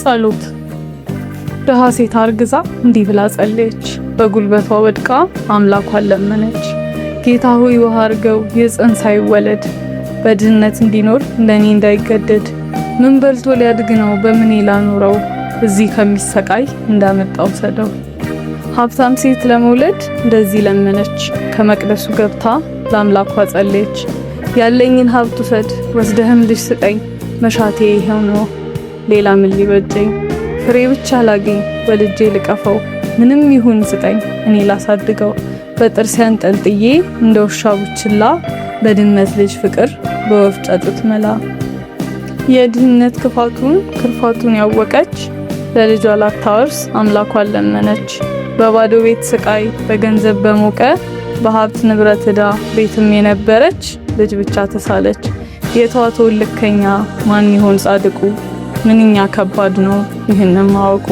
ጸሎት። ድሃ ሴት አርግዛ እንዲህ ብላ ጸለየች። በጉልበቷ ወድቃ አምላኳን ለመነች። ጌታ ሆይ ውሃ አርገው የጽንስ ሳይወለድ በድህነት እንዲኖር እንደኔ እንዳይገደድ፣ ምን በልቶ ሊያድግ ነው፣ በምን ላኑረው፣ እዚህ ከሚሰቃይ እንዳመጣው ሰደው። ሀብታም ሴት ለመውለድ እንደዚህ ለመነች። ከመቅደሱ ገብታ ለአምላኳ ጸለየች። ያለኝን ሀብት ውሰድ፣ ወስደህም ልጅ ስጠኝ፣ መሻቴ ይሄው ነው፣ ሌላ ምን ሊበጀኝ? ፍሬ ብቻ ላግኝ ወልጄ ልቀፈው፣ ምንም ይሁን ስጠኝ እኔ ላሳድገው፣ በጥርሴ አንጠልጥዬ እንደ ውሻ ቡችላ፣ በድመት ልጅ ፍቅር በወፍ ጫጩት መላ። የድህነት ክፋቱን ክርፋቱን ያወቀች ለልጇ ላታወርስ አምላኳን ለመነች። በባዶ ቤት ስቃይ በገንዘብ በሞቀ በሀብት ንብረት ዕዳ ቤትም የነበረች ልጅ ብቻ ተሳለች። የተዋተውን ልከኛ ማን ይሆን ጻድቁ? ምንኛ ከባድ ነው ይህንን ማወቁ።